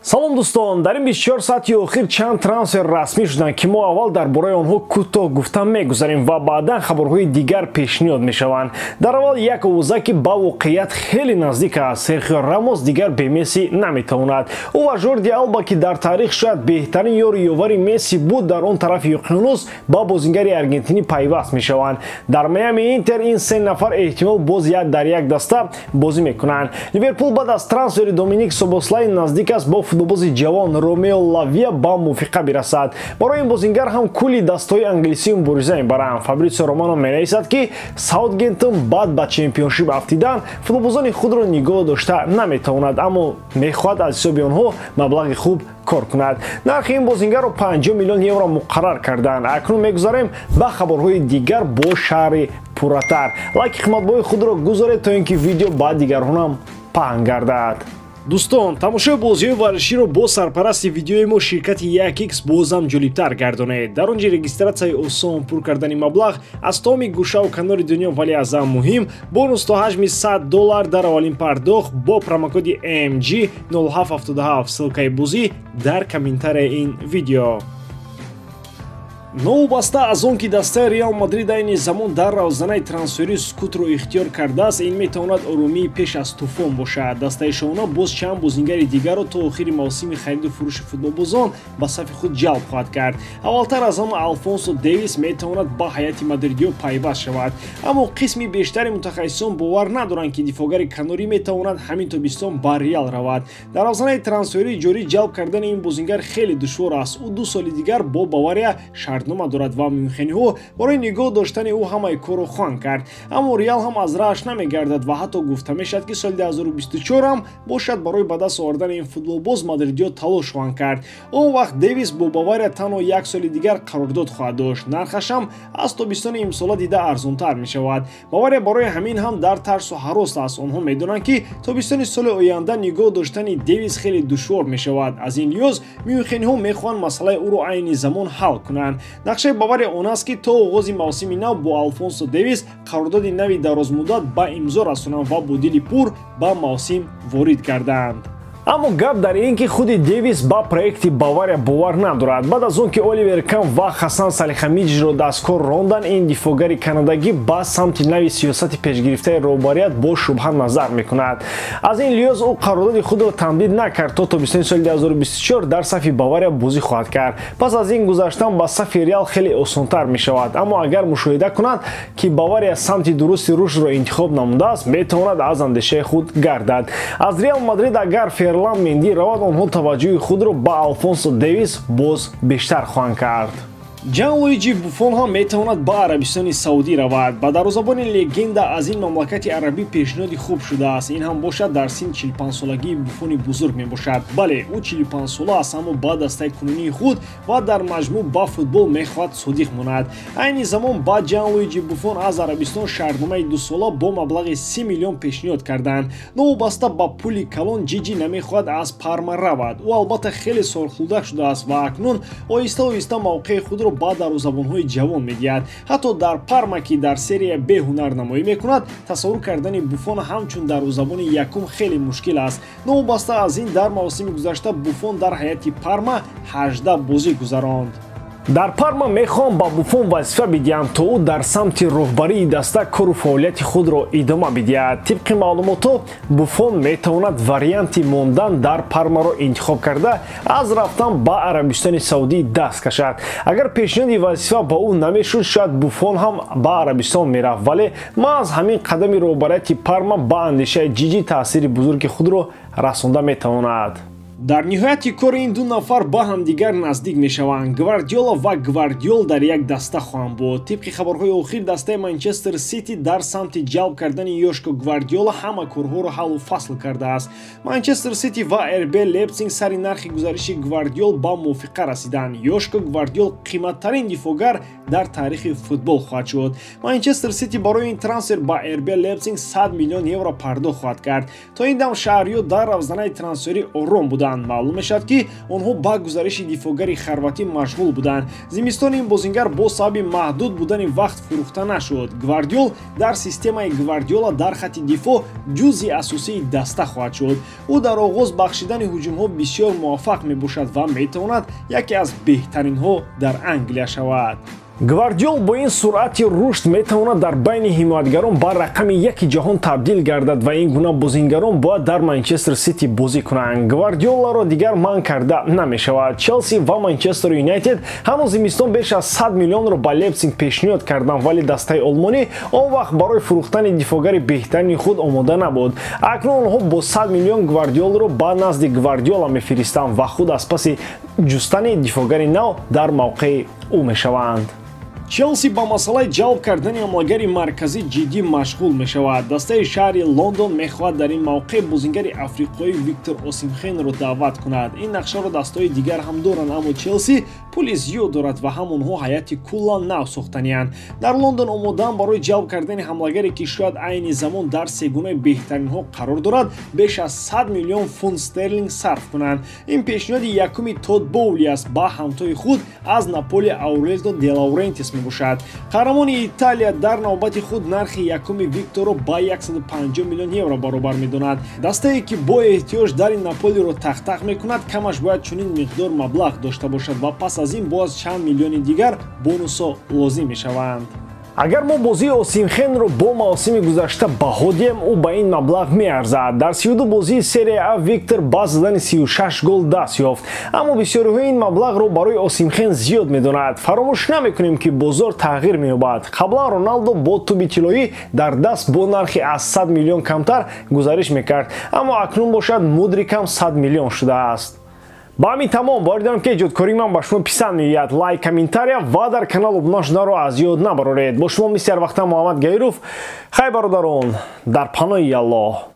Салом, дӯстон! Дар ин 24 соати охир чанд трансфер расмӣ шуданд, ки мо аввал дар бораи онҳо кӯтоҳ гуфта мегузарем ва баъдан хабарҳои дигар пешниҳод мешаванд. Дар аввал як овоза, ки ба воқеият хеле наздик аст: Серхио Рамос дигар бе Месси наметавонад. Ӯ ва Жорди Алба, ки дар таърих шояд беҳтарин ёру ёвари Месси буд дар он тарафи уқёнус, ба бозингари аргентинӣ пайваст мешаванд. Дар Майами Интер ин се нафар эҳтимол боз як дар як даста бозӣ мекунанд. Ливерпул баъд аз трансфери Доминик Собослай наздик аст бо футболбози ҷавон Ромео Лавия ба мувофиқа бирасад. Барои ин бозингар ҳам кулли дастаҳои англисӣ мубориза мебаранд. Фабритсио Романо менависад, ки Саутгемптон баъд ба чемпионшип афтидан футболбозони худро нигоҳ дошта наметавонад, аммо мехоҳад аз ҳисоби онҳо маблағи хуб кор кунад. Нархи ин бозингарро 50 миллион евро муқаррар карданд. Акнун мегузарем ба хабарҳои дигар бо шарҳи пурратар. Лайки қиматбоҳои худро гузоред, то ин ки видео ба дигарон паҳн гардад. Дӯстон, тамошои бозиҳои варзиширо бо сарпарасти видеои мо, ширкати 1x, бозам ҷолибтар гардонед. Дар он ҷо регистратсияи осон, пур кардани маблағ аз тамоми гӯшаву канори дунё, вале аз ҳам муҳим, бонус то ҳаҷми 100 доллар дар аввалин пардохт бо промокоди MG 0777. Ссылкаи бозӣ дар комментарияи ин видео. Новобаста аз он ки дастаи Реал Мадрид айни замон дар равзанаи трансферӣ сукутро ихтиёр кардааст, ин метавонад оромии пеш аз тӯфон бошад. Дастаи шоҳона боз чанд бозингари дигарро то охири мавсими хариду фурӯши футболбозон ба сафи худ ҷалб хоҳад кард. Аввалтар аз ҳама Алфонсо Дэвис метавонад ба ҳайати мадридиё пайваст шавад, аммо қисми бештари мутахассисон бовар надоранд, ки дифоъгари канорӣ метавонад ҳамин тобистон ба Реал равад. Дар равзанаи трансферии ҷорӣ ҷалб кардани ин бозингар хеле душвор аст. Ӯ 2 соли дигар бо Бавария шартнома дорад ва мюнхениҳо барои нигоҳ доштани ӯ ҳамаи корро хоҳанд кард, аммо Реал ҳам аз раҳаш намегардад ва ҳатто гуфта мешавад, ки соли 2024 ҳам бошад, барои ба даст овардани ин футболбоз мадридиё талош хоҳанд кард. Он вақт Дэвис бо Бавария танҳо як соли дигар қарордод хоҳад дошт, нархаш ҳам аз тобистони имсола дида арзонтар мешавад. Бавария барои ҳамин ҳам дар тарсу ҳарос аст. Онҳо медонанд, ки тобистони соли оянда нигоҳ доштани Дэвис хеле душвор мешавад. Аз ин лиҳоз мюнхениҳо мехоҳанд масъалаи ӯро айни замон ҳал кунанд. Нақшаи Бавария он аст, ки то оғози мавсими нав бо Алфонсо Дэвис қарордоди нави дарозмуддат ба имзо расонанд ва бо дили пур ба мавсим ворид гарданд. Аммо гап дар ин ки худи Дэвис ба проекти Бавария бовар надорад. Баъд аз он ки Оливер Кан ва Хасан Салихамиҷро дасткор ронданд, ин дифоъгари канадагӣ ба самти нави сиёсати пешгирифтаи роҳбарият бо шубҳа назар мекунад. Аз ин лиҳоз ӯ қарордоди худро тамдид накард, то тобистони соли 2024 дар сафи Бавария бозӣ хоҳад кард. Пас аз ин гузаштан ба сафи Реал хеле осонтар мешавад, аммо агар мушоҳида кунад, ки Бавария самти дурусти рушдро интихоб намудааст, метавонад аз андешаи худ гардад. Аз Реал Мадрид агар Ферлан Менди равад, онҳо таваҷҷӯҳи худро ба Алфонсо Дэвис боз бештар хоҳанд кард. Ҷанлуиҷи Буфон ҳам метавонад ба Арабистони Саудӣ равад. Ба дарвозабони легенда аз ин мамлакати арабӣ пешниҳоди хуб шудааст. Ин ҳам бошад дар синни 45-солагии Буфони бузург мебошад. Бале, ӯ 45-сола аст, аммо ба дастаи кунунии худ ва дар маҷмӯъ ба футбол мехоҳад содиқ монад. Айни замон ба Ҷанлуиҷи Буфон аз Арабистон шартномаи дусола бо маблағи 30 миллион пешниҳод карданд. Новобаста ба пули калон, Ҷиҷи намехоҳад аз Парма равад. Ӯ албатта хеле солхӯрда шудааст ва акнун оҳиста оҳиста мавқеи худро ба дарвозабонҳои ҷавон медиҳад. Ҳатто дар Парма, ки дар Серия Б ҳунарнамоӣ мекунад, тасаввур кардани Буфон ҳамчун дарвозабони якум хеле мушкил аст. Новобаста аз ин, дар мавсими гузашта Буфон дар ҳайати Парма 18 бозӣ гузаронд. Дар Парма мехоҳам ба Буфон вазифа бидиҳам, то ӯ дар самти роҳбарии даста кору фаъолияти худро идома бидиҳад. Тибқи маълумотҳо, Буфон метавонад варианти мондан дар Пармаро интихоб карда, аз рафтан ба Арабистони Саудӣ даст кашад. Агар пешниҳоди вазифа ба ӯ намешуд, шояд Буфон ҳам ба Арабистон мерафт, вале маҳз ҳамин қадами роҳбарияти Парма ба андешаи Ҷиҷи таъсири бузурги худро расонда метавонад. Дар ниҳояти кор ин ду нафар ба ҳамдигар наздик мешаванд. Гвардиола ва Гвардиол дар як даста хоҳанд буд. Тибқи хабарҳои охир, дастаи Манчестер Сити дар самти ҷалб кардани Ёшко Гвардиола ҳама корҳоро ҳаллу фасл кардааст. Манчестер Сити ва РБ Лейпсиг сари нархи гузариши Гвардиол ба мувофиқа расиданд. Ёшко Гвардиол қиматтарин дифоъгар дар таърихи футбол хоҳад шуд. Манчестер Сити барои ин трансфер ба РБ Лейпсиг 100 миллион евро пардохт хоҳад кард. То ин дам шаҳриё дар равзанаи трансферӣ ором буданд. буданд. Маълум мешавад, ки онҳо ба гузариши дифоъгари хорватӣ машғул буданд. Зимистони ин бозингар бо сабаби маҳдуд будани вақт фурӯхта нашуд. Гвардиол дар системаи Гвардиола дар хатти дифоъ ҷузъи асосии даста хоҳад шуд. Ӯ дар оғоз бахшидани ҳуҷумҳо бисёр муваффақ мебошад ва метавонад яке аз беҳтаринҳо дар Англия шавад. Гвардиол бо ин суръати рушд метавонад дар байни ҳимоятгарон ба рақами яки ҷаҳон табдил гардад ва ин гуна бозингарон бояд дар Манчестер Сити бозӣ кунанд. Гвардиоларо дигар манъ карда намешавад. Челси ва Манчестер Юнайтед ҳанӯз зимистон беш аз 100 миллионро ба Лейпсиг пешниҳод карданд, вале дастаи олмонӣ он вақт барои фурӯхтани дифоъгари беҳтарини худ омода набуд. Акнун онҳо бо 100 миллион Гвардиолро ба назди Гвардиола мефиристанд ва худ аз паси ҷустани дифоъгари нав дар мавқеи ӯ мешаванд. Челси ба масъалаи ҷалб кардани ҳамлагари марказӣ ҷиддӣ машғул мешавад. Дастаи шаҳри Лондон мехоҳад дар ин мавқеъ бозингари африқоӣ Виктор Осимхенро даъват кунад. Ин нақшаро дастаҳои дигар ҳам доранд, аммо Челси пули зиёд дорад ва ҳам онҳо ҳайати куллан нав сохтаниянд. Дар Лондон омодаанд барои ҷалб кардани ҳамлагаре, ки шояд айни замон дар сегунаи беҳтаринҳо қарор дорад, беш аз 100 миллион фунт стерлинг сарф кунанд. Ин пешниҳоди якуми Тод Боули аст ба ҳамтои худ аз Наполи Аурелио де Лаурентис мебошад. Қаҳрамони Италия дар навбати худ нархи якуми Викторро ба 150 миллион евро баробар медонад. Дастае, ки бо эҳтиёҷ дари Наполиро тахтах мекунад, камаш бояд чунин миқдор маблағ дошта бошад ва пас аз ин боз чанд миллиони дигар бонусҳо лозим мешаванд. Агар мо бозии Осимхенро бо мавсими гузашта баҳо диҳем, ӯ ба ин маблағ меарзад. Дар 32 бозии Серия А Виктор ба задани 36 гол даст ёфт. Аммо бисёриҳо ин маблағро барои Осимхен зиёд медонад. Фаромӯш намекунем, ки бозор тағйир меёбад. Қаблан Роналдо бо туби тиллоӣ дар даст бо нархи аз 100 миллион камтар гузариш мекард, аммо акнун бошад Мудрикам 100 миллион шудааст. Ба ҳамин тамом. Боварӣ дорам, ки эҷодкории ман ба шумо писанд меояд. Лайк, комментария ва дар канал обуна шуданро аз ёд набароред. Бо шумо мисли ҳар вақта Муҳаммад Гаиров. Хай, бародарон, дар паноҳи Аллоҳ.